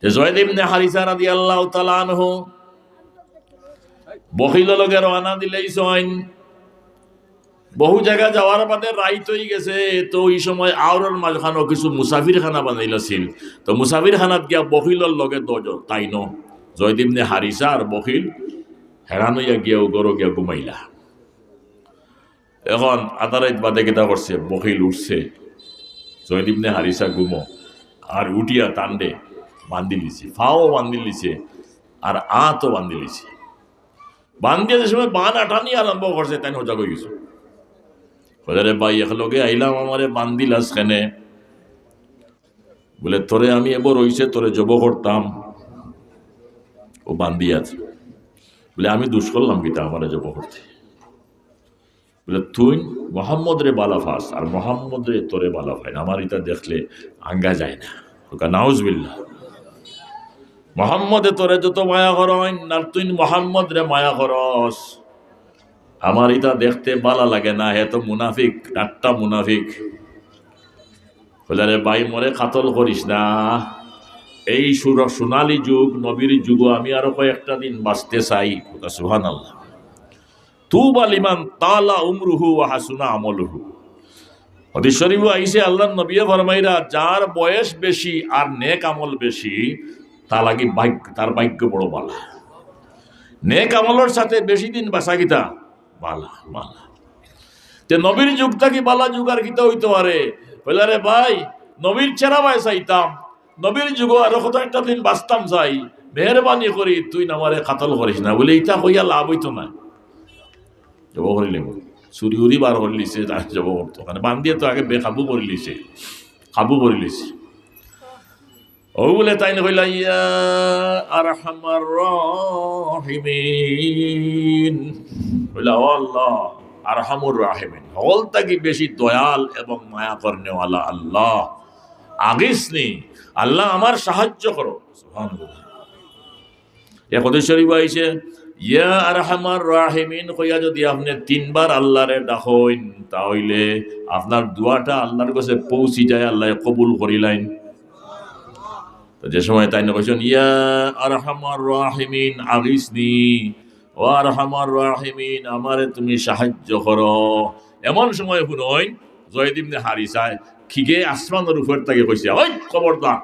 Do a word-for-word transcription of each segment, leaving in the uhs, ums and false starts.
তে জয়েদ ইবনে হারিসা রাদিয়াল্লাহু তাআলা আনহু বখিলর লগে রওয়ানা দিলাইছইন। বহু জাগা যাওয়ার বাদে রাইত অইগেছে, তো ওই সময় আওরর মাঝখানো কিছু মুসাফিরখানা বানাইল আছিল। তো মুসাফিরখানাত গিয়া বখিলর লগে দুইজন, তাইন জয়েদ ইবনে হারিসা আর বখিল হেরান অইয়া গিয়া ও ঘরো গিয়া ঘুমাইলা। এখন আধা রাইত বাদে কিতা করছে, বখিল উঠছে, জয়েদ ইবনে হারিসা ঘুমো, আর উঠিয়া তানরে বান্ধিলিছে, ফাও বান্ধিলিছে, আর আতও বান্ধিলিছে। বান্ধিয়া যে সময় বান আটানি আরম্ভ করছে, তাইন হজাগ অইগেছে। কইলা, "রে ভাই, একলগে আইলাম, আমারে বান্ধিলাস কেনে?" বলে, "তোরে আমি এবো রইছে, তোরে জবো করতাম, ও বান্ধিয়া আছে।" বলে, "আমি দুষ করলাম কিতা আমারে জবো করতে?" বলে, "তুই মোহাম্মদরে বালা ফাস, আর মোহাম্মদরে তোরে বালা ফাইন, আমার ইতা দেখলে আঙ্গা যায় না।" ওকা নাউজুবিল্লাহ। মোহাম্মদে তোরে যত মায়া করইন, আর তুই মোহাম্মদরে মায়া করস, আমার ইতা দেখতে বালা লাগে না, হে তো মুনাফিক, ডাট্টা মুনাফিক। কইলা, "রে ভাই, মোরে কাতল করিস না, এই সুর-, সোনালী যুগ, নবীর যুগো আমি আরো কয়েকটা দিন বাঁচতে চাই।" ওকা সুবহানাল্লাহ। তুবা লিমান তালা উমরুহু ওয়া হাসুনা আমলুহু। হাদিস শরীফো আইছে, আল্লাহর নবীয়ে ফরমাইরা, যার বয়স বেশি আর নেক আমল বেশি, তা লাগি ভাগ্য, তার ভাগ্য বড় বালা। নেক আমলর সাথে বেশি দিন বাঁচা কিতা? বালা, বালা। তে নবীর যুগ থাকি বালা যুগ আর কিতা অইতো পারে? কইলা, "রে ভাই, নবীর চেহারা বায় চাইতাম, নবীর যুগো আরো কত একটা দিন বাঁচতাম চাই, মেহেরবানি করি তুই আমারে কাতল করিস না।" বলে, "ইতা কইয়া লাভ অইতো না।" জবো করিলিমু। চুরি উরি বার করিলিছে, তার জবো করতো। মানে বান্ধিয়া তো আগে বেকাবু করিলিছে, কাবু করিলিছে। ও বলে তাইন কইলা, "ইয়া আরহামার রাহিমিন।" কইলা, "ও আল্লাহ, আরহামুর রাহিমিন, হকল থাকি বেশি দয়াল এবং মায়া করনেওয়ালা আল্লাহ, আগিসনি, আল্লাহ আমার সাহায্য করো।" সুবহানাল্লাহ। এক হাদিস শরীফো আইছে, "ইয়া আরহামার রাহিমিন" কইয়া যদি আপনে তিনবার আল্লাহরে ডাকইন, তা অইলে আপনার দোয়াটা আল্লাহর কাছে পৌঁছি যায়, আল্লায় কবুল করিলাইন। তো যে সময় তাইন কইছইন, "ইয়া আরহামার রাহিমিন আগিসনি, ও আরহামার রাহিমিন, আমারে তুমি সাহায্য করো", এমন সময় হুনইন, জয়েদ ইবনে হারিসায় খিগে আসমানর উপর থাকি কইছে, "ওই খবরদার,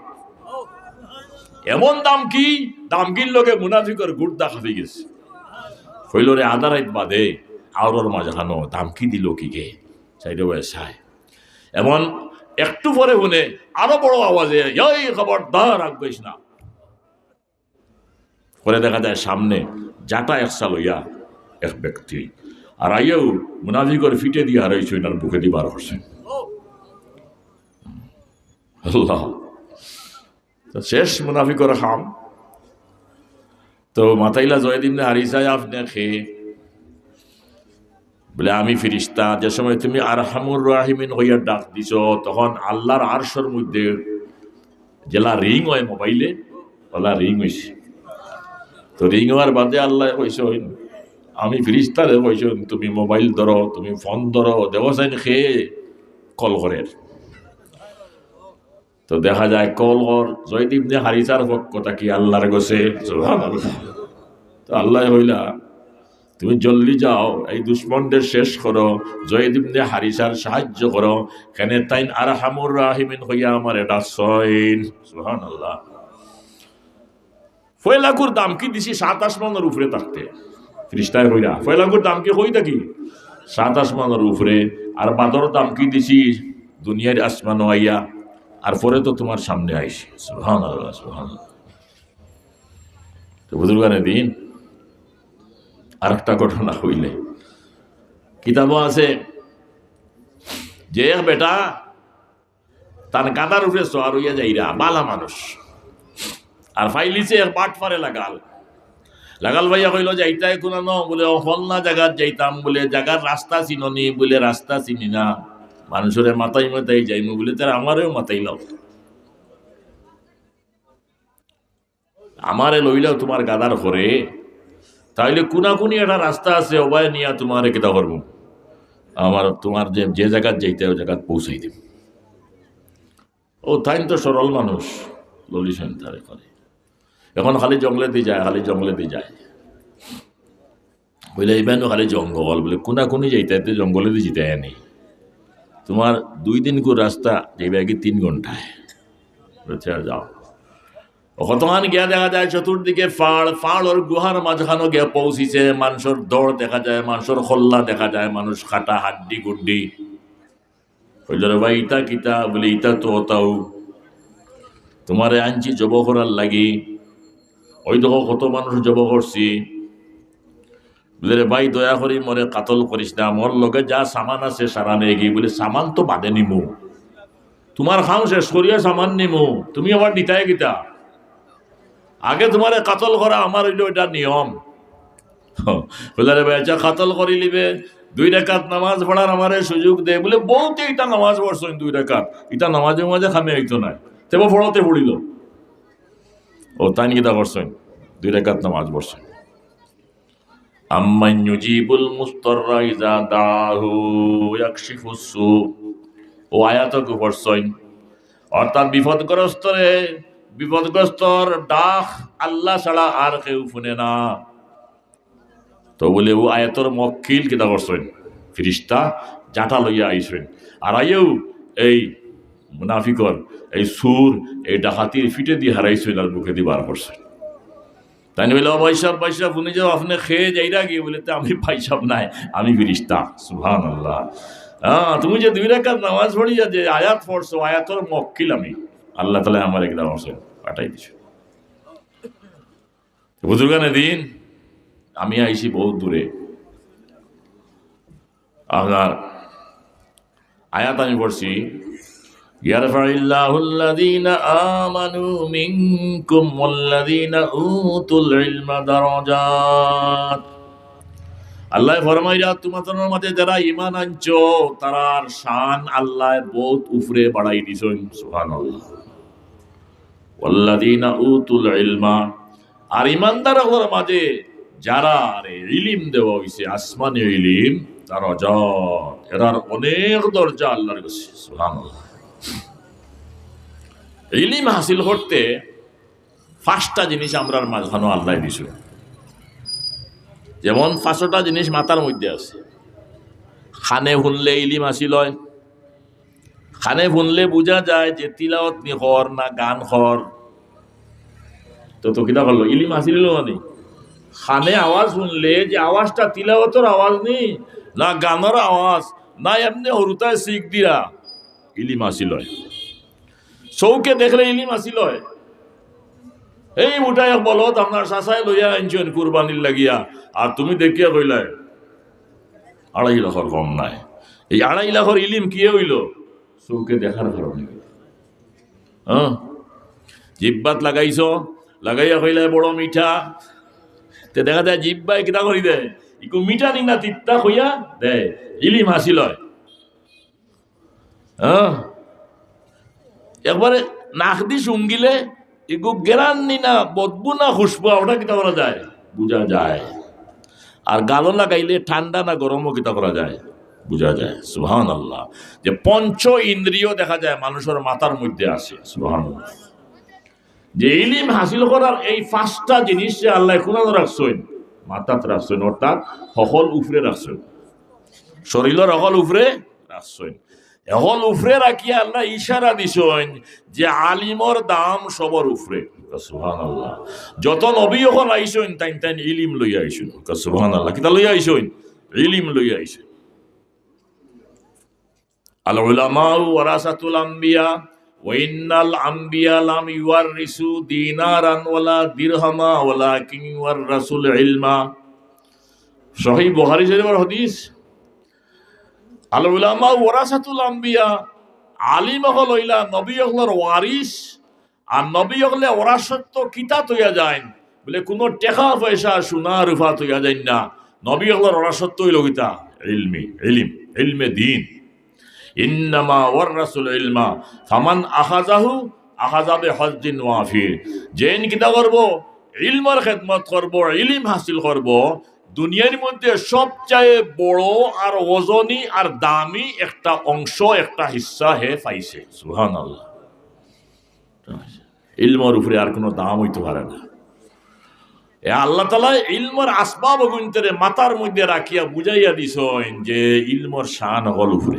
এমন দামকি, দামকির লগে মুনাফিকর গুর্দা খাবি গেছে।" কইল, "রে, আধা রাইত বাদে আওরর মাঝখানো দামকি দিল খিগে?" সাইডে বয়ে চায়। এমন একটু পরে হুনে আরো বড় আওয়াজে, "এই খবরদার, আগ গইস না।" পরে দেখা যায় সামনে জাটা একসা লইয়া এক ব্যক্তি, আর আইয়াউ মুনাফিকর ফিটে দিয়া হারাইছইন আর বুকেদি বার করছইন। আল্লাহ, তো শেষ মুনাফিকর কাম। তো মাতাইলা জয়েদ ইবনে হারিসায়, "আপনে কে?" বলে, "আমি ফিরিস্তা।" যে সময় তুমি আরহামুর রাহিমিন কইয়া ডাক দিছো, তখন আল্লাহর আরশর মধ্যে যেলা রিং অয় মোবাইলে, ওলা রিং অইছে। তো রিং অওয়ার বাদে আল্লায় কইছইন, আমি ফিরিস্তারে কইছইন, "তুমি মোবাইল ধরো, তুমি ফোন ধরো, দেখো চাইন কে কল করের।" তো দেখা যায় কল কর জয়েদ ইবনে হারিসার পক্ষ থাকি আল্লাহর গেছে। সুবহানাল্লাহ। তো আল্লায় কইলা, "তুমি জলদি যাও, এই দুশমনরে শেষ করো, জয়েদ ইবনে হারিসার সাহায্য করো, কেনে তাইন আরহামুর রাহিমিন কইয়া আমারে ডাকছইন।" সুবহানাল্লাহ। পয়লাকুর দামকি দিছি সাত আসমানর উপরে থাকতে। ফিরিস্তায় কইরা, "পয়লাকুর দামকি কই থাকি?" সাত আসমানর উপরে। আর বাদর দামকি দিছি দুনিয়ার আসমানো আইয়া, আর পরে তো তুমার সামনে আইছি। সুবহানাল্লাহ, সুবহানাল্লাহ। তো বুজুর্গানে দিন, আরেকটা ঘটনা কইলে, কিতাবো আছে যে এক বেটা তান গাধার উপরে সওয়ার অইয়া যাইরা, বালা মানুষ। আর ফাইলিছে এক বাটফারে লাগাল। লাগাল ভাইয়া কইল, "যাইতায় কুনানো?" বলে, "ও ফলনা জাগাত যাইতাম।" বলে, "জাগার রাস্তা চিনো নি?" বলে, "রাস্তা চিনি না।" মানুষরে মাতাই মাতাই যাইমু বলে, "তারা আমারেও মাতাইলাও।" আমারে লইলাও তুমার গাধার ঘরে, তাইলে কুনাকুনি একটা রাস্তা আছে, ওবায় নিয়া তুমারে কিতা করমু, আমার, তুমার যে, যে জাগাত যাইতায়, ও জাগাত পৌঁছাই দিমু। ও তাইন তো সরল মানুষ, ললিছইন তারে ঘরে। এখন খালি জঙ্গলেদি যায়, খালি জঙ্গলেদি যায়। বুলে, "ইবায়নু খালি জঙ্গল।" বুলে, "কুনাকুনি যাইতায়, তে জঙ্গলেদি যাইতায় নি? তুমার দুই দিনকুর রাস্তা, যাইবায় কি তিন ঘন্টায়।" বুলে, "আচ্ছা, যাও।" অখনখান গিয়া দেখা যায় চতুর্দিকে ফাড়, ফাড়র গুহার মাঝখানো গিয়া পৌঁছিছে, মানষর দড় দেখা যায়, মানষর খল্লা দেখা যায়, মানুষ কাটা হাড্ডি গুড্ডি। কইলো, "রে ভাই, ইতা কিতা?" বুলে, "ইতা তো অতাউ, তুমারে আনছি জবো করার লাগি, অউ দেখো কত মানুষ জবো করছি।" বুলে, "রে ভাই, দয়া করি মরে কাতল করিস না, মোর লগে যা সামান আছে সারা নেগি।" বুলে, "সামান তো বাদে নিমু, তুমার কাম শেষ করিয়া সামান নিমু, তুমি আবার নিতায় কিতা? আগে তুমারে কাতল করা আমার অইলো ইটা নিয়ম।" বুলে, "রে ভাই, আচ্ছা, কাতল করিলিবে, দুই রাকাত নামাজ পড়ার আমারে সুযোগ দে।" বুলে, "বউতে ইতা নামাজ পড়ছইন দুই রাকাত, ইতা নামাজে মাঝে কামে অইতো নায়, তেবো পড়তে পড়িলো।" অউ তাইন কিতা করছইন? দুই রাকাত নামাজ পড়ছইন। আম্মান ইউজিবুল মুজতাররা ইযা দাআহু ওয়া ইয়াকশিফুস সু। অউ আয়াত অগু পড়ছইন। অর্থাৎ বিপদগ্রস্তরে, বিপদগ্রস্তর ডাক আল্লাহ ছাড়া আর কেউ হুনে না। তো বুলে, অউ আয়াতর মুওয়াক্কিল কিতা করছইন? ফিরিস্তা জাটা লইয়া আইছইন। আর আইয়াউ এই মুনাফিকর, এই চুর, এই ডাকাতির ফিঠেদি হারাইছইন আর বুকেদি বার করছইন। তাইন কইলা, "ও ভাইসাব, ভাইসাব, হুনি যাও, আপনে কে যাইরা গি?" বুলে, "তে আমি ভাইসাব নায়, আমি ফিরিস্তা।" সুবহানাল্লাহ। হ্যাঁ, তুমি যে দুই রাকাত নামাজ পড়িয়া যে আয়াত পড়ছো, আয়াতর মুওয়াক্কিল আমি। আল্লাহ তাআলায় আমারে কিতা করছইন? পাঠাই দিছইন। বুজুর্গানে দিন, আমি আইছি বউত দূরে। আপনার আয়াত আমি পড়ছি, "ইয়ারফাইল্লাহুল্লাযীনা আমানু মিনকুম ওয়াল্লাযীনা উতুল ইলমা দারাজাত।" আল্লায় ফরমাইরা, "তুমার মাঝে যারা ঈমান আনছো, তারার শান আল্লায় বউত উপরে বাড়াই দিছইন।" সুবহানাল্লাহ। ওয়াল্লাযীনা উতুল ইলমা, আর ঈমানদার অকলর মাঝে যারারে ইলিম দেওয়া অইছে, আসমানি ইলিম, দারাজাত, এরার অনেক দরজা আল্লাহর গেছে। সুবহানাল্লাহ। ইলিম হাসিল করতে পাঁচটা জিনিস আমরার মাঝখানো আল্লায় দিছইন। যেমন পাঁচটা জিনিস মাথার মধ্যে আছে। কানে হুনলে ইলিম হাসিল অয়, কানে হুনলে বুঝা যায় যে তিলাওয়াত নি কর না গান কর। তো, তো কিতা করলো? ইলিম হাসিল অইলো না নি? কানে আওয়াজ হুনলে যে আওয়াজটা তিলাওয়াতর আওয়াজ নি, না গানর আওয়াজ, না এমনে হুরুতায় শিখ দিয়া, ইলিম হাসিল অয়। চউখে দেখলে ইলিম হাসিল অয়। এই মুটা এক বলদ আপনার চাচায় লইয়া আনছইন কুরবানির লাগিয়া, আর তুমি দেখিয়া কইলায়, "আড়াই লাখর কম নায়।" এই আড়াই লাখর ইলিম কিয়ে অইলো? চউখে দেখার কারণে। হ্যাঁ? জিব্বাত লাগাইছো, লাগাইয়া কইলায়, "বড় মিঠা।" তে দেখা যায় জিব্বায় কিতা করি দেয়, ইগু মিঠা নি না তিতা কইয়া দেয়, ইলিম হাসিল অয়। হ্যাঁ? একবারে নাকদি শুঙ্গিলে ইগু গেরান নি না বদবু না খুশবু, ওটা কিতা করা যায়? বুঝা যায়। আর গালো লাগাইলে ঠান্ডা না গরমও কিতা করা যায়? বুঝা যায়। সুবহানাল্লাহ। যে পঞ্চ ইন্দ্রিয় দেখা যায় মানুষর মাথার মধ্যে আছে। সুবহানাল্লাহ। যে ইলিম হাসিল করার এই পাঁচটা জিনিস যে আল্লায় কুনানো রাখছইন, মাথাত রাখছইন, অর্থাৎ হকল উপরে রাখছইন, শরীলর হকল উপরে রাখছইন। হকল উপরে রাখিয়া আল্লায় ইশারা দিছইন যে আলিমর দাম সবর উপরে। সুবহানাল্লাহ। যত নবী অকল আইছইন, তাইন তাইন ইলিম লইয়া আইছইন। সুবহানাল্লাহ। কিতা লইয়া আইছইন? ইলিম লইয়া আইছইন। আল উলামাউ ওয়ারাসাতুল আম্বিয়া, ওয়া ইন্নাল আম্বিয়া লাম ইউয়াররিসু দিনারান ওয়ালা দিরহামা ওয়ালাকিন ইউয়াররাসুল ইলমা। সহিহ বুখারী শরীফর হাদিস। আল উলামাউ ওয়ারাসাতুল আম্বিয়া, আলিম অকল অইলা নবী অকলর ওয়ারিস, আর নবী অকলে ওরাসত্ব কিতা থইয়া যাইন? বুলে, কুনু টেকা পয়সা, সোনা রূপা থইয়া যাইন না। নবী অকলর ওরাসত্ব অইলো কিতা? ইলমি, ইলিম, ইলমে দ্বীন। ইন্নামা ওয়াররাসুল ইলমা, ফামান আখাযাহু আখাযা বিহাজ্জিন ওয়াফির। যেইন কিতা করবো? ইলমর খেদমত করবো, ইলিম হাসিল করবো, দুনিয়ার মধ্যে সবচেয়ে বড় আর ওজনি আর দামি একটা অংশ, একটা হিস্সা হে পাইছে। সুবহানাল্লাহ। ইলমর উপরে আর কোনো দাম অইতো পারে না। এ আল্লাহ তাআলায় ইলমর আসবাব অগুইন্তরে মাথার মধ্যে রাখিয়া বুঝাইয়া দিছইন যে ইলমর শান অকল উপরে।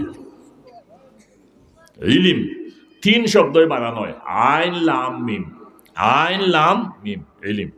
ইলিম তিন শব্দই বানান অয়, আইন লাম মিম, আইন লাম মিম, ইলিম।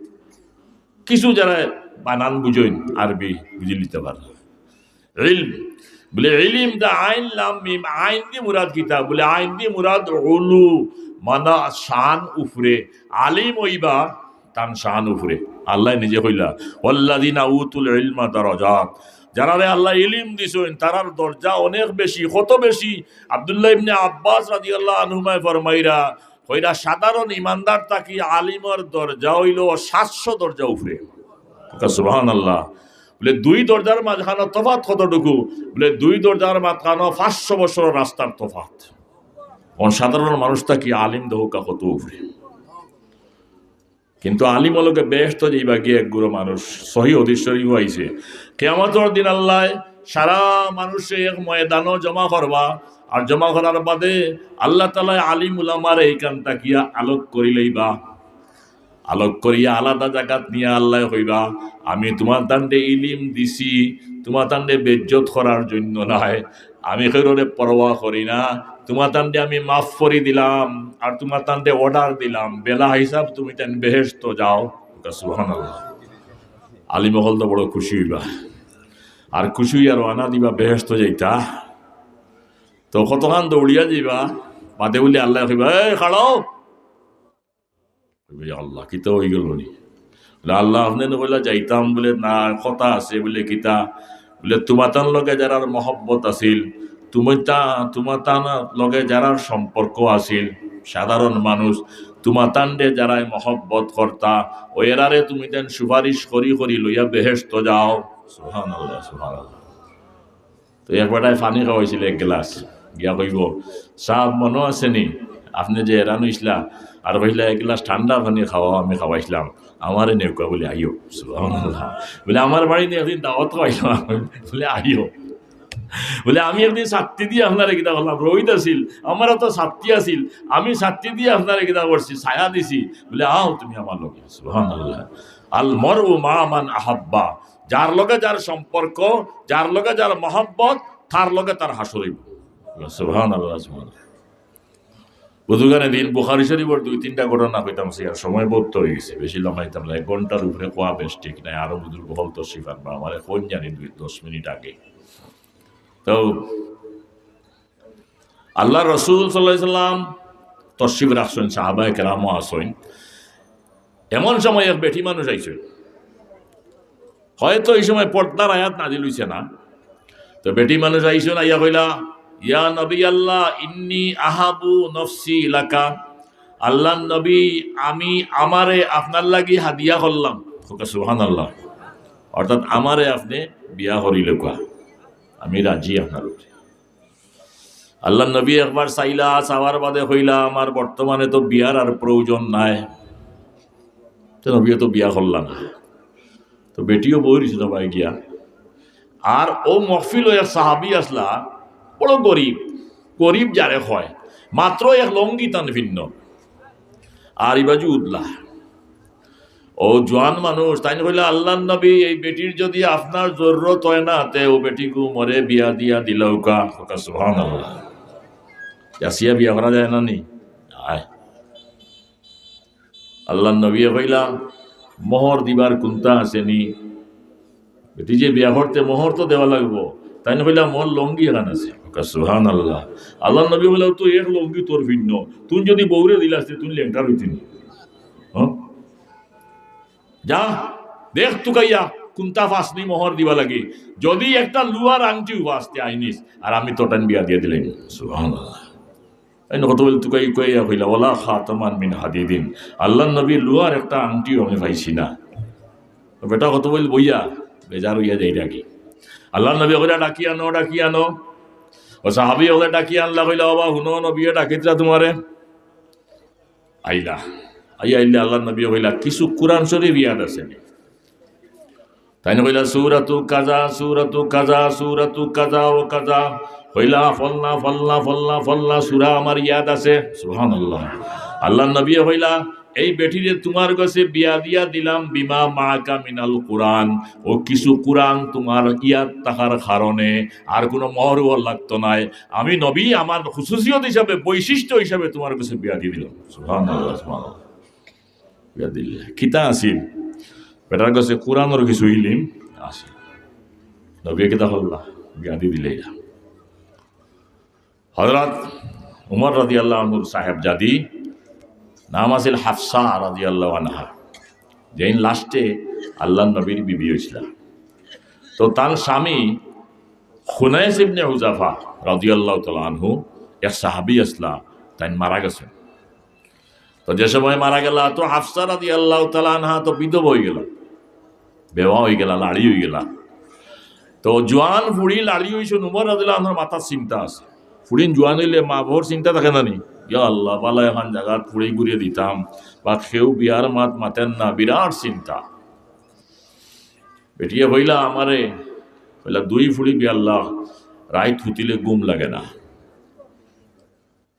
কিছু যারা বানান বুঝইন, আরবি বুঝিলিতা পারইন। ইলম, বুলে ইলিম দা আইন লাম মিম, আইন দি মুরাদ কিতা? বুলে আইন দি মুরাদ উলু, মানে শান উপরে। আলিম অইবা তান শান উপরে। আল্লায় নিজে কইলা, "ওয়াল্লাযীনা উতুল ইলমা দারাজাত।" যারারে আল্লায় ইলিম দিছইন, তারার দরজা অনেক বেশি। কত বেশি? আব্দুল্লাহ ইবনে আব্বাস রাদিয়াল্লাহু আনহুমায় ফরমাইরা, কইরা, সাধারণ ইমানদার থাকি আলিমর দরজা অইলো সাতশো দরজা উপরে। সুবহানাল্লাহ। বুলে, দুই দরজার মাঝখানো তফাত কতটুকু? বুলে, দুই দরজার মাঝখানো পাঁচশো বছর রাস্তার তফাত। অখন সাধারণ মানুষ থাকি আলিম দেখউক্কা কত উপরে। কিন্তু আলিমর লগে বেহেস্তো যাইবা গিয়া এক গুরু মানুষ। সহি হাদিস শরীফো আইছে, কিয়ামতর দিন আল্লায় সারা মানুষরে এক ময়দানো জমা করবা, আর জমা করার বাদে আল্লাহ তাআলায় আলিম উলামারে ইখান থাকিয়া আলোক করিলাইবা। আলোক করিয়া আলাদা জাগাত নিয়া আল্লায় কইবা, "আমি তুমাতানরে ইলিম দিছি, তুমাতানরে বেইজ্জত করার জন্য নায়, আমি কেউররে পরোয়া করি না, তুমাতানরে আমি মাফ করি দিলাম, আর তুমাতানরে অর্ডার দিলাম, বেলা হিসাব তুমিতাইন বেহেস্তো যাও।" সুবহানাল্লাহ। আলিম অকল তো বড় খুশি অইবা, আর খুশি অইয়া রওয়ানা দিবা বেহেস্তো যাইতা। তো কতখান দৌড়িয়া যাইবা, বাদে বুলে আল্লায় কইবা, "এই খাড়াও।" কইবা, "ইয়া আল্লাহ, কিতা অইগেলো নি?" বুলে, "আল্লাহ, আপনে না কইলা যাইতাম।" বুলে, "না, কথা আছে।" বুলে, "কিতা?" বুলে, "তুমাতান লগে যারার মহব্বত আছিল, তুমিতা-, তুমাতান লগে যারার সম্পর্ক আছিল, সাধারণ মানুষ, তুমাতানরে যারায় মহব্বত করতা, অউ এরারে তুমিতাইন সুপারিশ করি করি লইয়া বেহেস্তো যাও।" সুবহানাল্লাহ, সুবহানাল্লাহ। তো এক বেটায় পানি খাওয়াইছিল এক গ্লাস, গিয়া কইবো, "সাব, মনো আছে নি আপনে যে হেরান অইছলা, আর কইলা এক গ্লাস ঠান্ডা পানি খাওয়াও, আমি খাওয়াইছলাম, আমারে নেউক্কা?" বুলে, "আইও।" সুবহানাল্লাহ। বুলে, "আমার বাড়িত একদিন দাওয়াত খাওয়াইলাম।" বুলে, "আইও।" বুলে, "আমি একদিন ছাত্তি দি আপনারে কিতা করলাম, রইদ আছিল, আমার তো ছাত্তি আছিল, আমি ছাত্তি দি আপনারে কিতা করছি, ছায়া দিছি।" বুলে, "আও তুমি আমার লগে।" সুবহানাল্লাহ। আল মারউ মাআ মান আহাব্বা, যার লগে যার সম্পর্ক, যার লগে যার মহব্বত, তার লগে তার হাশর অইবো। সুবহানাল্লাহ, সুবহানাল্লাহ। বুজুর্গানে দিন, বুখারী শরীফর দুই তিনটা ঘটনা কইতাম, সে আর সময় বহুত অইগেছে, বেশি লম্বাইতাম না, এক ঘন্টার উপরে কওয়া বেশ ঠিক নায়, আরো বুজুর্গ অকল তশরিফ আনবা, আমারে কইন জানি দুই, দশ মিনিট আগে। তো আল্লার রসুল সাল্লাল্লাহু আলাইহি ওয়াসাল্লাম তশরিফ রাখছইন, সাহাবায়ে কেরামও আছইন। এমন সময় এক বেটি মানুষ আইছইন, হয়তো ই সময় পর্দার আয়াত নাজিল অইছে না, তো বেটি মানুষ আইছইন, আইয়া কইলা, "ইয়া নবী আল্লাহ, ইন্নী আহাবু নফসি লাকা।" আল্লার নবী, আমি আমারে আপনার লাগি হাদিয়া করলাম। কউক্কা সুবহানাল্লাহ। অর্থাৎ আমারে আপনে বিয়া করিলাউক্কা, আমি রাজি আপনার উপরে। আল্লার নবী একবার চাইলা, চাওয়ার বাদে কইলা, "আমার বর্তমানে তো বিয়ার আর প্রয়োজন নাই।" তো নবীয়ে তো বিয়া করলা না, তো বেটিও বই রইছে দবায় গিয়া। আর অউ মহফিলো এক সাহাবী আছলা, বড় গরিব, গরিব যারে কয়, মাত্র এক লুঙ্গি তান ফিন্দন, আর ইবাজু উদলা। অউ জোয়ান মানুষ, তাইন কইলা, "আল্লার নবী, এই বেটির যুদি আপনার জরুরত অয় না, তে অউ বেটিগু মরে বিয়া দিয়া দিলাউক্কা।" কউক্কা সুবহানাল্লাহ। যাচিয়া বিয়া করা যায় না নি? আয়। আল্লার নবীয়ে কইলা, "মোহর দিবার কুন্তা আছে নি?" বেটি যে বিয়া করতে মোহর তো দেওয়া লাগবো। তাইন কইলা, "মোর লুঙ্গি এখান আছে।" কউক্কা সুবহানাল্লাহ। আল্লার নবীয়ে কইলা, "তো এক লুঙ্গি তোর ফিন্দন, তুই যুদি বউরে দিলাস, তে তুই লেংটা রইতে নি। হ্যাঁ? যা, দেখ তুকাইয়া, কুন্তা পাস নি মোহর দিবার লাগি। যুদি একটা লুয়ার আংটিও পাস, তে আইনিস, আর আমি তোরটাইন বিয়া দিয়া দিলাইমু।" সুবহানাল্লাহ। তাইন কত বলে তুকাই কইয়া কইলা, "ওয়ালা খাতামান মিন হাদিদিন।" আল্লার নবী, লুয়ার একটা আংটিও আমি পাইছি না। তো বেটা কত বলে বইয়া, বেজার অইয়া যাইরা গি। আল্লার নবীয়ে কইলা, "ডাকি আনো, ডাকি আনো।" অউ সাহাবী অকলে ডাকি আনলা, কইলা, "ওবা, হুনো, নবীয়ে ডাকিতরা তুমারে।" আইলা। আইয়া আইলে আল্লার নবীয়ে কইলা, "কিছু কুরআন শরীফ ইয়াদ আছে নি?" তাইন কইলা, "সূরাতু কাজা, সূরাতু কাজা, সূরাতু কাজা ও কাজা।" কইলা, "ফলনা, ফলনা, ফলনা, ফলনা সূরা আমার ইয়াদ আছে।" সুবহানাল্লাহ। আল্লার নবীয়ে কইলা, এই বেটিরে তুমার গেছে বিয়া দিয়া দিলাম, বিমা মাআকা মিনাল কুরআন, ও কিছু কুরআন তুমার ইয়াদ থাকার কারণে, আর কুনু মোহরও লাগতো নায়। আমি নবী আমার খুসুসিয়ত হিসাবে, বৈশিষ্ট্য হিসাবে তুমার গেছে বিয়া দি দিলাম। সুবহানাল্লাহ, সুবহানাল্লাহ। বিয়া দিলে কিতা আছিল? বেটার গেছে কুরআনর কিছু ইলিম আছিল। নবীয়ে কিতা করলা? বিয়া দি দিলে। হযরত উমর রাদিয়াল্লাহু আনহুর সাহেবজাদি, নাম আছিল হাফসা রাদিয়াল্লাহু আনহা, যেইন লাস্টে আল্লাহর নবীর বিবি অইছলা। তো তান স্বামী খুনাইস ইবনে হুজাফা রাদিয়াল্লাহু তাআলা আনহু, এক সাহাবী আছলা, তাইন মারা গেছইন। তো যে সময় মারা গেলা, তো হাফসা রাদিয়াল্লাহু তাআলা আনহা তো বিধবা অইগেলা, বেওয়া অইগেলা, লাড়ি অইগেলা। তো জোয়ান ফুড়ি লাড়ি অইছইন, উমর রাদিয়াল্লাহু আনহুর মাথাত চিন্তা আছে। ফুড়িন জোয়ান অইলে মা-বাফর চিন্তা থাকে না নি? ইয়া আল্লাহ, বালা এখান জাগাত ফুড়ি ঘুরিয়ে দিতাম, বা কেউ বিয়ার মাত মাতের না, বিরাট চিন্তা। বেটিয়ে কইলা আমারে, কইলা, "দুই ফুড়ি বিয়াল্লা, রাইত হুতিলে ঘুম লাগে না।"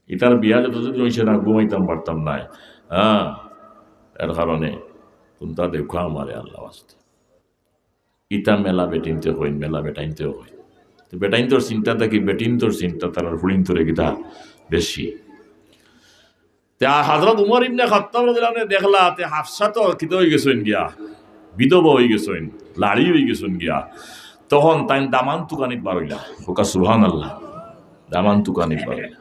ইতার বিয়া যতদিন অইছে না, ঘুমাইতাম পারতাম নায়। হ্যাঁ, এর কারণে কুন্তা দেখো আমারে আল্লাহ ওয়াস্তে। ইতা মেলা বেটিনতে কইন, মেলা বেটাইনতেও কইন। তো বেটাইনতর চিন্তা থাকি বেটিনতর চিন্তা, তারার ফুড়িনতরে কিতা বেশি। তে হযরত উমর ইবনে খাত্তাব রাদিয়াল্লাহু আনহু দেখলা, তে হাফসা তো কিতা অইগেছইন গিয়া, বিধবা অইগেছইন, লাড়ি অইগেছইন গিয়া। তখন তাইন দামান তুকানিত বারইলা। কউক্কা সুবহানাল্লাহ। দামান তুকানিত বারইলা।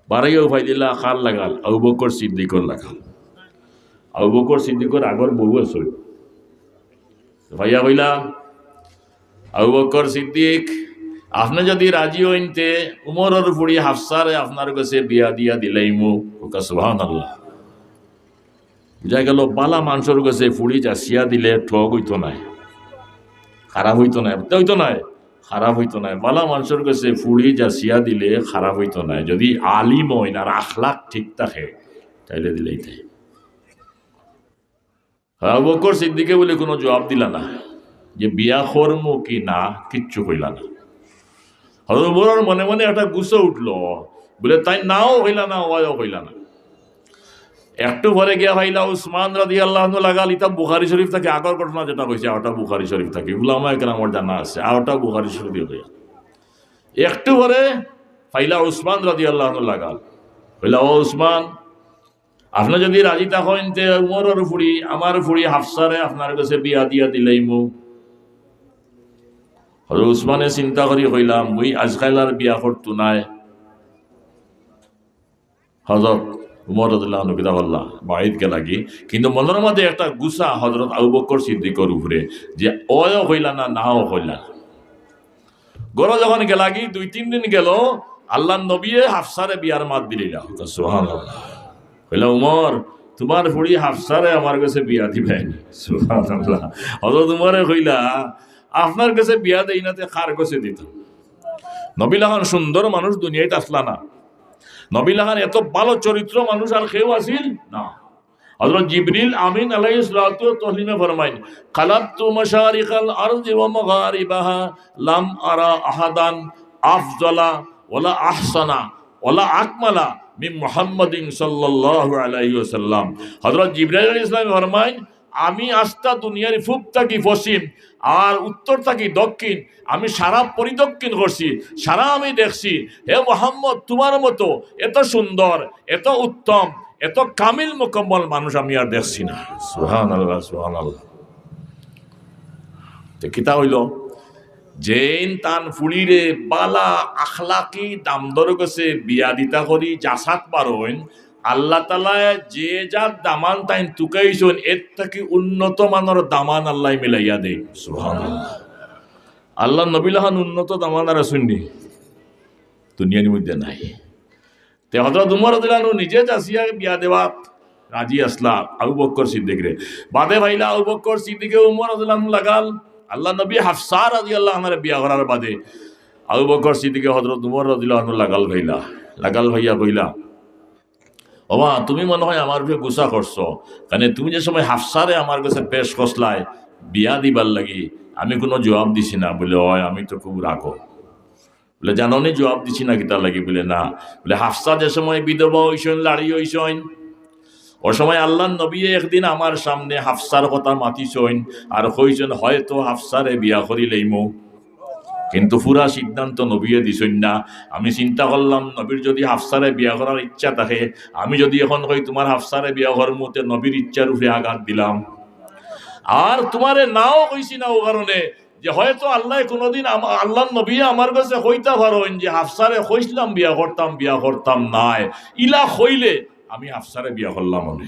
বারইয়াউ পাইলা কার লাগাল? আবু বকর সিদ্দিকর লাগাল। আবু বকর সিদ্দিকর আগর বউ আছিল। পাইয়া কইলা, "আবু বকর সিদ্দিক, আপনে যুদি রাজি অইন তে উমরর ফুড়ি হাফসারে আপনার গেছে বিয়া দিয়া দিলাইমু।" কউক্কা সুবহানাল্লাহ। বুঝা গেল, বালা মানষর গেছে ফুড়ি যাচিয়া দিলে ঠগ অইতো নায়, খারাপ অইতো নায়, বুঝতে অইতো নায়, খারাপ অইতো নায়। বালা মানষর গেছে ফুড়ি যাচিয়া দিলে খারাপ অইতো নায়, যুদি আলিম অইন আর আখলাক ঠিক থাকে, তাইলে দিলাইতে। আবু বকর সিদ্দিকে বুলে কুনু জুয়াব দিলা না, যে বিয়া করমু কি না, কিচ্ছু কইলা না। হযরত উমরর মনে মনে একটা গুসা উঠলো, বুলে, "তাইন নাও কইলা না, অয়ও কইলা না।" একটু পরে গিয়া পাইলা উসমান রাদিয়াল্লাহু আনহু লাগাল, ইতা বুখারী শরীফ থাকি আগর ঘটনা যেটা কইছি, অটা বুখারী শরীফ থাকি, উলামায়ে কেরামর জানা আছে, অটা বুখারী শরীফ থাকি। একটু পরে পাইলা উসমান রাদিয়াল্লাহু আনহু লাগাল, কইলা, "ও উসমান, আপনে যুদি রাজি থাকইন, তে উমরর ফুড়ি, আমার ফুড়ি হাফসারে আপনার গেছে বিয়া দিয়া দিলাইমু।" হযরত উসমানে চিন্তা করি কইলা, "মুই আজকাল আর বিয়া করতু নায়।" হযরত উমর রাদিয়াল্লাহু আনহু কিতা করলা? বাড়িত গেলাগি, কিন্তু মনর মাঝে একটা গুসা হযরত আবু বকর সিদ্দিকর উপরে, যে অয়ও কইলা না, নাও কইলা না। ঘরো যখন গেলাগি, দুই তিন দিন গেল, আল্লাহর নবীয়ে হাফসারে বিয়ার মাত দিলাইলা। সুবহানাল্লাহ। কইলা, "উমর, তুমার ফুড়ি হাফসারে আমার গেছে বিয়া দিবায়নি।" সুবহানাল্লাহ। হযরত উমরে কইলা, "আপনার গেছে বিয়া দেই না, তে কার গেছে দিতাম?" নবী লাখান সুন্দর মানুষ দুনিয়াত আছলা না। নবী লাখান এত ভালো চরিত্র মানুষ আর কেউ আছিল না। হযরত জিবরিল আমিন আলাইহিস সালাতু ওয়াস সালামে ফরমাইন, "কালাবতু মাশারিকাল আরদি ওয়া মাগারিবাহা, লাম আরা আহাদান আফজালা ওয়ালা আহসানা ওয়ালা আকমালা মিন মুহাম্মাদিন সাল্লাল্লাহু আলাইহি ওয়াসাল্লাম।" হযরত জিবরাইল আলাইহিস সালামে ফরমাইন, "আমি আস্তা দুনিয়ার পূব থাকি পশ্চিম আর উত্তর থাকি দক্ষিণ, আমি সারা পরিদক্ষিণ করছি, সারা আমি দেখছি। হে মুহাম্মদ, তুমার মতো এত সুন্দর, এত উত্তম, এত কামিল মুকাম্মল মানুষ আমি আর দেখছি না।" সুবহানাল্লাহ, সুবহানাল্লাহ। তে কিতা অইলো? যেইন তান ফুড়িরে বালা আখলাকি দামদর গেছে বিয়া দিতা করি যাচাত বারইন, আল্লাহ তাআলায় যে জাত দামান তাইন তুকাইছইন, এর থাকি উন্নত মানর দামান আল্লায় মিলাইয়া দেইন। সুবহানাল্লাহ। আল্লাহর নবী লাখান উন্নত দামান আর আছইন নি? দুনিয়ার মধ্যে নাই। তে হযরত উমর রাদিয়াল্লাহু আনহু নিজে যাচিয়া বিয়া দেওয়াত রাজি আছলা আবু বকর সিদ্দিকরে। বাদে পাইলা আবু বকর সিদ্দিকে উমর রাদিয়াল্লাহু আনহু লাগাল, আল্লাহর নবী হাফসা রাদিয়াল্লাহু আনহারে বিয়া করার বাদে আবু বকর সিদ্দিকে হযরত উমর রাদিয়াল্লাহু আনহু লাগাল পাইলা, লাগাল পাইয়া কইলা, "ওবা, তুমি মনে হয় আমার উপরে গুসা করছো, কারণ তুমি যে সময় হাফসারে আমার গেছে পেশ করছলায় বিয়া দিবার লাগি, আমি কুনু জুয়াব দিছি না।" বুলে, "অয়, আমি তো খুব রাগো।" বুলে, "জানো নি জুয়াব দিছি না কিতার লাগি?" বুলে, "না।" বুলে, "হাফসা যে সময় বিধবা অইছইন, লাড়ি অইছইন, ও সময় আল্লাহর নবী একদিন আমার সামনে হাফসার কথা মাতিছইন, আর কইছইন, "হয়তো হাফসারে বিয়া করি লইমু।" কিন্তু পুরা সিদ্ধান্ত নবীয়ে দিছইন না। আমি চিন্তা করলাম, নবীর যদি হাফসারে বিয়া করার ইচ্ছা থাকে, আমি যদি এখন কই, "তুমার হাফসারে বিয়া করমু," তে নবীর ইচ্ছার উপরে আঘাত দিলাম। আর তুমারে নাও কইছি না, ও কারণে যে হয়তো আল্লাহ কোনোদিন আম-, আল্লাহর নবী আমার কাছে কইতা পারইন যে, "হাফসারে কইছিলাম বিয়া করতাম, বিয়া করতাম নায়, ইলা কইলে আমি হাফসারে বিয়া করলাম অনে।"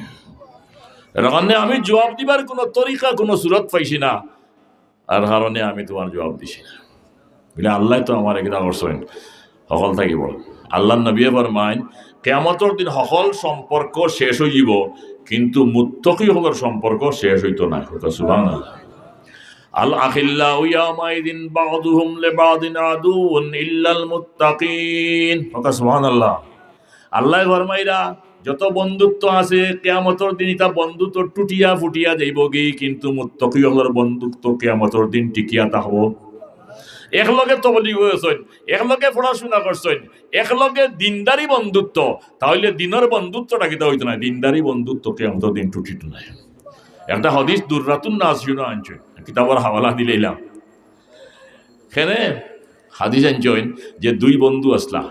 এর কারণে আমি জবাব দিবার কোনো তরিকা, কোনো সুরত পাইছি না, আর কারণে আমি তুমার জবাব দিছি না। বলে, "আল্লাহ তো আমার একটা করছইন, হকল থাকিব।" আল্লাহর নবীয়ে ফরমাইন, "কিয়ামতর দিন হকল সম্পর্ক শেষ অইযিব, কিন্তু মুত্তকি হকলর সম্পর্ক শেষ অইতো নায়।" সুবহানাল্লাহ। "আল আখিল্লাউ ইয়াউমাইদিন বা'দুহুম লিবা'দিন আদুউন ইল্লাল মুত্তাকিন।" সুবহানাল্লাহ। আল্লাহ ফরমাইরা, যত বন্ধুত্ব আছে, কিয়ামতর দিন ইতা বন্ধুত্ব টুটিয়া ফুটিয়া যাইবগি, কিন্তু মুত্তকি হকলর বন্ধুত্ব কিয়ামতর দিন টিকিয়া থাকব। একলগে তবলিগ অইছইন, একলগে পড়াশুনা করছইন, একলগে দিনদারি বন্ধুত্ব, তাইলে দিনর বন্ধুত্বটা কিতা অইতো নায়, দিনদারি বন্ধুত্ব কিয়ামতর দিন টুটিতো নায়। একটা হাদিস দুররাতুন নাসিরো আনছইন, কিতাবর হাওয়ালা দিলাইলাম। কেনে হাদিস আনছইন যে দুই বন্ধু আছলা,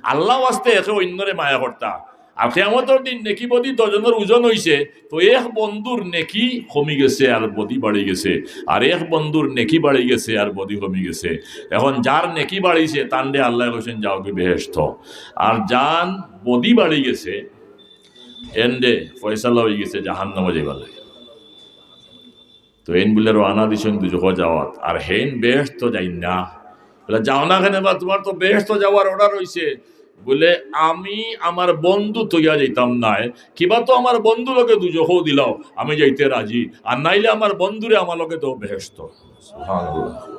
আল্লাহ ওয়াস্তে একে অইন্যরে মায়া করতা, আর কিয়ামতর দিন নেকি বদি দুইজনর ওজন অইছে, তো এক বন্ধুর নেকি কমি গেছে আর বদি বাড়ি গেছে, আর এক বন্ধুর নেকি বাড়ি গেছে আর বদি কমি গেছে। এখন যার নেকি বাড়িছে, তানরে আল্লাহ কইছইন, "যাওগি বেহেশত।" আর যান বদি বাড়ি গেছে, এনরে ফয়সালা অইগেছে জাহান্নামো যাইবার লাগি। তো এইন বুলে রওয়ানা দিছইন দুজখো যাওয়াত, আর হেইন বেহেশত যাইন না। বুলে, "যাও না কেনে বা, তুমার তো বেহেশত যাওয়ার অর্ডার অইছে।" বুলে, "আমি আমার বন্ধু থইয়া যাইতাম নায়, কিবা তো আমার বন্ধু লগে দুজখো দিলাও, আমি যাইতে রাজি, আর নাইলে আমার বন্ধুরে আমার লগে দেও বেহেশত।" সুবহানাল্লাহ।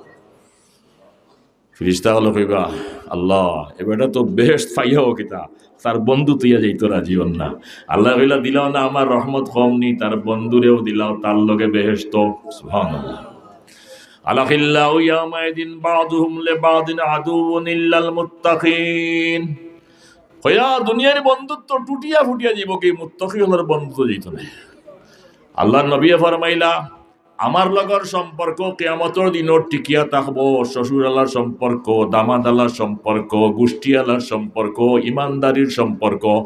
ফিরিস্তা অকলে কইবা, "আল্লাহ, এ বেটা তো বেহেশত পাইয়াও কিতা, তার বন্ধু থইয়া যাইতো রাজি অর না।" আল্লায় কইলা, "দিলাও না, আমার রহমত কম নি, তার বন্ধুরেও দিলাও, তার লগে বেহেশত।" সুবহানাল্লাহ। "আল আখিল্লাউ ইয়াউমাইদিন বা'দুহুম লিবা'দিন আদুউন ইল্লাল মুত্তাকিন।" কইয়া দুনিয়ার বন্ধুত্ব টুটিয়া ফুটিয়া যাইবগি, মুত্তকি অকলর বন্ধুত্ব যাইতো নায়। আল্লাহর নবীয়ে ফরমাইলা, আমার লগর সম্পর্ক কিয়ামতর দিনও টিকিয়া থাকবো, শ্বশুর আলার সম্পর্ক, দামাদ আলার সম্পর্ক, গুষ্টি আলার সম্পর্ক, ইমানদারির সম্পর্ক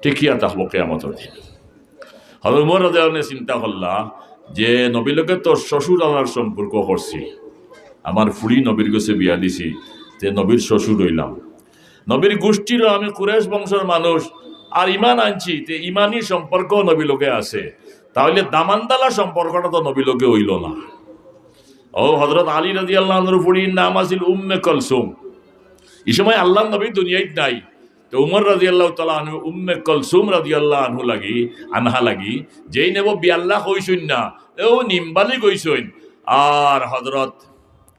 টিকিয়া থাকবো কিয়ামতর দিন। হযরত উমর রাদিয়াল্লাহু আনহু চিন্তা করলা যে নবীর লগে তো শ্বশুর আলার সম্পর্ক করছি, আমার ফুড়ি নবীর গেছে বিয়া দিছি, তে নবীর শ্বশুর অইলাম, নবীর গুষ্টিরও আমি কুরাইশ বংশর মানুষ, আর ইমান আনছি, তে ইমানি সম্পর্ক নবীর লগে আছে, তাইলে দামান্দালা সম্পর্কটা তো নবীর লগে অইলো না। ও হযরত আলী রাদিয়াল্লাহু আনহুর ফুড়ির নাম আছিল উম্মে কলসুম। ই সময় আল্লাহর নবী দুনিয়াত নাই। তো উমর রাদিয়াল্লাহু তাআলা আনহু উম্মে কলসুম রাদিয়াল্লাহু আনহু লাগি, আনহা লাগি, যেইন এবো বিয়াল্লা কইছইন না, এও নিম্বালি কইছইন। আর হযরত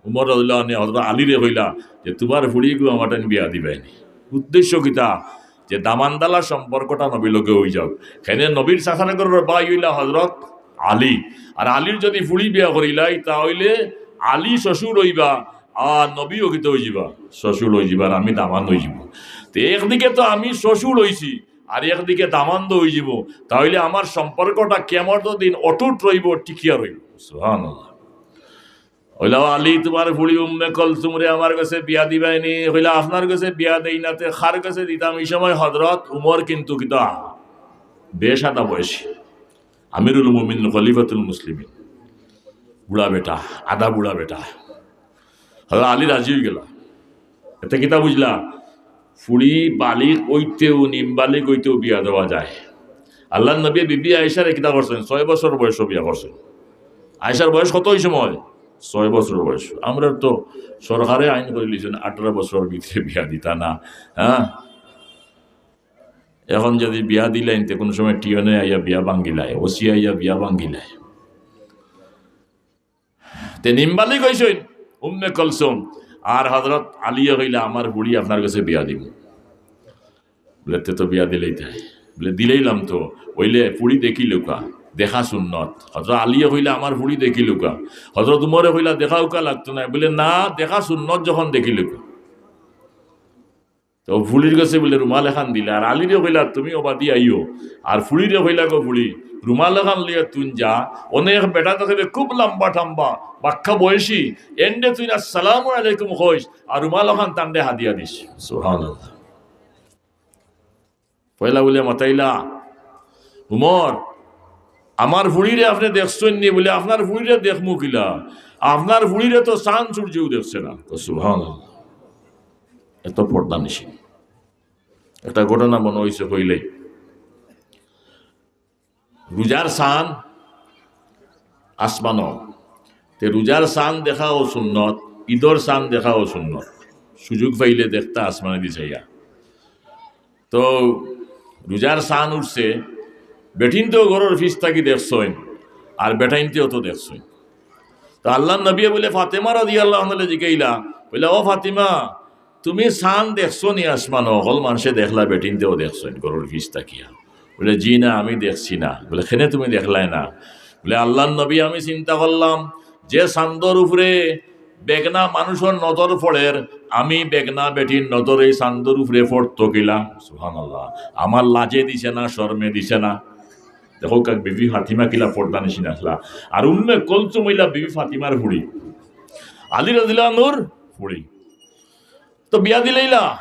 উমর রাদিয়াল্লাহু আনহু হযরত আলীরে কইলা যে, "তুমার ফুড়িগু আমার টাইন বিয়া দিবায়নি।" উদ্দেশ্য কিতা? যে দামান্দালা সম্পর্কটা নবীর লগে অইযাউক। হেনে নবীর চাচার ঘরর ভাই অইলা হযরত আলী। আর আলীর যদি ফুড়ি বিয়া করিলাই, তা অইলে আলী শ্বশুর অইবা, আর নবীও কিতা অইযিবা? শ্বশুর অইযিবা, আর আমি দামান্দ অইযিমু। তে একদিকে তো আমি শ্বশুর অইছি, আর একদিকে দামান্দ অইযিমু, তা অইলে আমার সম্পর্কটা কিয়ামতর দিন অটুট রইবো, টিকিয়া রইবো। সুবহানাল্লাহ। কইলা, "ও আলী, তুমার ফুড়ি উম্মে কলসুমরে আমার গেছে বিয়া দিবায়নি।" কইলা, "আপনার গেছে বিয়া দেই না, তে কার গেছে দিতাম?" ই সময় হযরত উমর কিন্তু কিতা বেশ আধা বয়সী, আমিরুল মুমিনিন, খলিফাতুল মুসলিমিন, বুড়া বেটা, আধা বুড়া বেটা। হযরত আলী রাজি অইগেলা। এতে কিতা বুঝলা? ফুড়ি বালিগ অইতেউ, নিম্বালিগ অইতেউ বিয়া দেওয়া যায়। আল্লাহর নবী বিবি আয়েশারে কিতা করছইন? ছয় বছর বয়সো বিয়া করছইন। আয়েশার বয়স কত ই সময়? ছয় বছর বয়স। আমরার তো সরকারে আইন করিলিছইন আঠারো বছরর ভিতরে বিয়া দিতা না, হ্যাঁ? এখন যদি বিয়া দিলাইন, তে কুনু সময় টিয়নে আইয়া বিয়া ভাঙ্গিলায়, ওসি আইয়া বিয়া ভাঙ্গিলায়। তে নিম্বালিগ অইছইন উম্মে কলসুম, আর হযরত আলীয়ে কইলা, "আমার ফুড়ি আপনার গেছে বিয়া দিমু।" বুলে, "তে তো বিয়া দিলাইতায়।" বুলে, "দিলাইলাম তো, অইলে ফুড়ি দেখিলাউক্কা, দেখা সুন্নত।" হযরত আলীয়ে কইলা, "আমার ফুড়ি দেখিলাউক্কা।" হযরত উমরে কইলা, "দেখাউক্কা লাগতো নায়।" বুলে, "না, দেখা সুন্নত যখন দেখিলাউক্কা।" তো ফুড়ির গেছে বুলে রুমাল এখান দিলা, আর আলীরে কইলা, "তুমি অবাদি আইও।" আর ফুড়িরে কইলা, "গো ফুড়ি, রুমাল এখান লইয়া তুইন যা, অনে এক বেটা দেখবে খুব লম্বা ঠাম্বা, বাক্কা বয়সী, এনরে তুইন আসসালামু আলাইকুম কইস, আর রুমাল এখান তানরে হাদিয়া দিস।" সুবহানাল্লাহ। পয়লা বুলে মাতাইলা, "উমর, আমার ফুড়িরে আপনে দেখছইন নি?" বুলে, "আপনার ফুড়িরে দেখমু কিলা? আপনার ফুড়িরে তো চান সূর্যেও দেখছে না।" কয়, "সুবহানাল্লাহ।" এত পর্দানিশীল। একটা ঘটনা মনো অইছে কইলে, রোজার চান আসমানো, তে রোজার চান দেখাও সুন্নত, ঈদর চান দেখাও সুন্নত। সুযোগ পাইলে দেখতা আসমানেদি চাইয়া। তো রোজার চান উঠছে, বেটিন্তেও ঘরর পিছ থাকি দেখছইন, আর বেটাইন্তেও তো দেখছইন। তো আল্লাহর নবীয়ে বুলে ফাতেমা রাদিয়াল্লাহু আনহারে জিগাইলা, বুলে, "ও ফাতেমা, তুমি চান দেখছো নি আসমানো? হকল মানষে দেখলা, বেটিন্তেও দেখছইন ঘরর পিছ থাকিয়া।" বুলে, "জি না, আমি দেখছি না।" বুলে, "কেনে তুমি দেখলায় না?" বুলে, "আল্লাহর নবী, আমি চিন্তা করলাম যে চান্দর উপরে বেগনা মানুষর নজর পড়ের, আমি বেগনা বেটির নজর এই চান্দর উপরে পড়তো কিলা?" সুবহানাল্লাহ। আমার লাজে দিছে না, শরমে দিছে না। দেখো কাক, বিবি ফাতিমা কিলা পর্দানিশীন আছলা। আর উম্মে কুলসুম অইলা বিবি ফাতিমার ফুড়ি, আলী রাদিয়াল্লাহু আনহুর ফুড়ি। তো বিয়া দিলাইলা,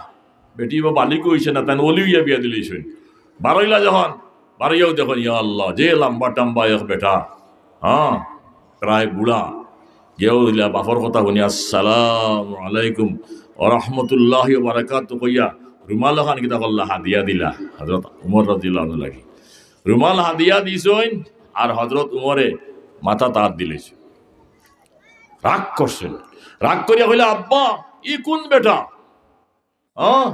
বেটি বা বালিক অইছে না, তাইন অলি অইয়া বিয়া দিলাইছইন। বারইলা যখন, বারইয়াউ দেখইন, ইয়া আল্লাহ, যে লম্বা টাম্বা এক বেটা, হ্যাঁ, প্রায় বুড়া, গেউ দিলা, বাপর কথা হুনি, "আসসালামু আলাইকুম ওয়া রাহমাতুল্লাহি ওয়া বারাকাতুহু" কইয়া রুমাল অখান কিতা করলা, হাদিয়া দিলা হযরত উমর রাদিয়াল্লাহু আনহু লাগি। রুমাল হাদিয়া দিছইন, আর হযরত উমরে মাথাত আত দিলাইছইন। রাগ করছইন, রাগ করিয়া কইলা, "আব্বা, ই কুন বেটা? হ্যাঁ,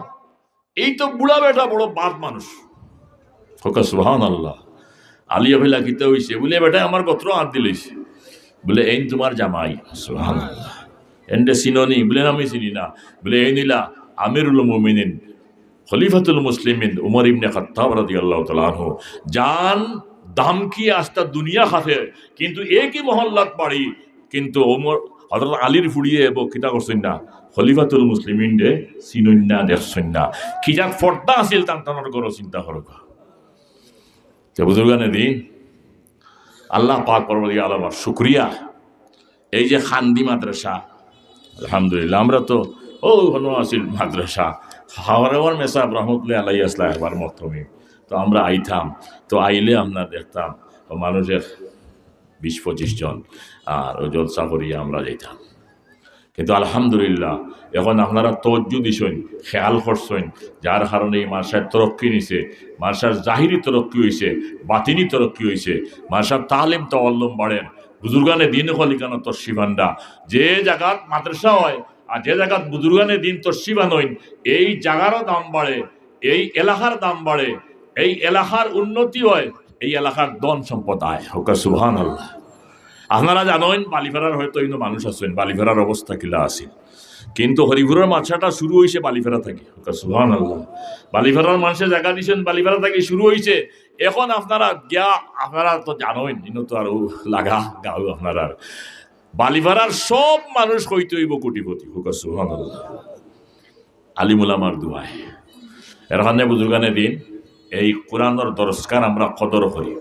এই তো বুড়া বেটা, বড় বাদ মানুষ।" কউক্কা সুবহানাল্লাহ। আলী কইলা, "কিতা অইছে?" বুলে, "বেটায় আমার গতরো আত দিলাইছে।" বুলে, "এইন তুমার জামাই।" সুবহানাল্লাহ। "এনরে চিনো নি?" বুলে, "না, আমি চিনি না।" বুলে, "এইন অইলা আমিরুল মুমিনিন, খলিফাতুল মুসলিমিন উমর ইবনে খাত্তাব রাদিয়াল্লাহু তাআলা আনহু, যান দাম কি আস্তা দুনিয়া খাফের, কিন্তু একই মহল্লাত বাড়ি, কিন্তু উমর, হযরত আলীর ফুড়িয়ে এবো কিতা করছইন না, খলিফাতুল মুসলিমিনরে চিনইন না, দেখছইন না। কি জাত পর্দা আছিল তান তানর ঘরো, চিন্তা করউক্কা।" তে বুজুর্গানে দিন, আল্লাহ পাক পরওয়ারদিগার আলমর শুকরিয়া, এই যে কান্দি মাদ্রাসা, আলহামদুলিল্লাহ, আমরা তো, ও, অনো আছিল মাদ্রাসা, হাওরাওয়ার মেসাব রহমতুল্লাহ আলাই আছলা একবার মহতমি, তো আমরা আইতাম, তো আইলে আপনার দেখতাম, ও মানুষ এক বিশ পঁচিশ জন, আর ও জলসা করিয়া আমরা যাইতাম। কিন্তু আলহামদুলিল্লাহ, এখন আপনারা তওয়াজ্জু দিছইন, খেয়াল করছইন, যার কারণে এই মাদ্রাসার তরক্কি নিছে, মাদ্রাসার জাহিরি তরক্কি অইছে, বাতিনি তরক্কি অইছে, মাদ্রাসার তালিম তাআল্লুম বাড়ের, বুজুর্গানে দিন অকল ইকানো তশরিফ আনরা। যে জাগাত মাদ্রাসা অয় আর যে জাগাত বুজুর্গানে দিন তশরিফ আনইন, এই জাগারও দাম বাড়ে, এই এলাকার দাম বাড়ে, এই এলাকার উন্নতি অয়, এই এলাকার ধন সম্পদ আয়। কউক্কা সুবহানাল্লাহ। আপনারা জানইন, বালিপাড়ার হয়তো ইনো মানুষ আছইন, বালিপাড়ার অবস্থা কিলা আছিল, কিন্তু হরিপুরর মাদ্রাসাটা শুরু অইছে বালিপাড়া থাকি। কউক্কা সুবহানাল্লাহ। বালিপাড়ার মানষে জাগা দিছইন, বালিপাড়া থাকি শুরু অইছে। এখন আপনারা গিয়া, আপনারা তো জানইন, ইনো তো আরো লাগা গাউ আপনারার। বালিপাড়ার সব মানুষ কইতে অইবো কোটিপতি। কউক্কা সুবহানাল্লাহ। আলিম উলামার দোয়ায়। এর কারণে বুজুর্গানে দিন, এই কোরআনর দরসগার আমরা কদর করি।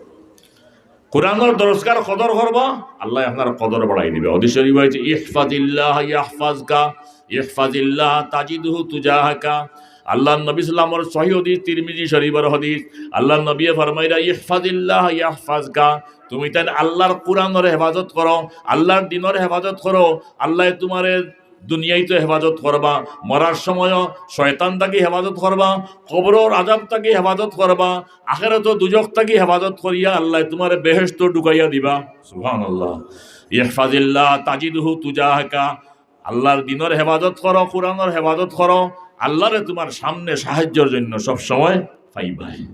কোরআনর দরসগার কদর করবা, আল্লায় আপনার কদর বাড়াই দিবা। হাদিস শরীফ অইছে, "ইহফাজিল্লাহ ইয়াহফাজকা, ইহফাজিল্লাহ তাজিদহু তুজাহাকা।" আল্লাহর নবী সাল্লামর সহিহ হাদিস, তিরমিজি শরীফর হাদিস। আল্লাহর নবীয়ে ফরমাইরা, "ইহফাজিল্লাহ ইয়াহফাজকা।" তুমি তাইন আল্লাহর কোরআনর হেফাজত করো, আল্লাহর দিনর হেফাজত করো, আল্লায় তুমারে দুনিয়াইতো হেফাজত করবা, মরার সময়ও শয়তান থাকি হেফাজত করবা, কবরর আযাব থাকি হেফাজত করবা, আখেরাতো দুজখ থাকি হেফাজত করিয়া আল্লায় তুমারে বেহেশতো ঢুকাইয়া দিবা। সুবহানাল্লাহ। ইহফাজিল্লাহ তাজিদহু তুজাহাকা। আল্লাহর দিনর হেফাজত করো, কোরআনর হেফাজত করো, আল্লাহরে তুমার সামনে সাহায্যর জন্য সব সময় পাইবায়।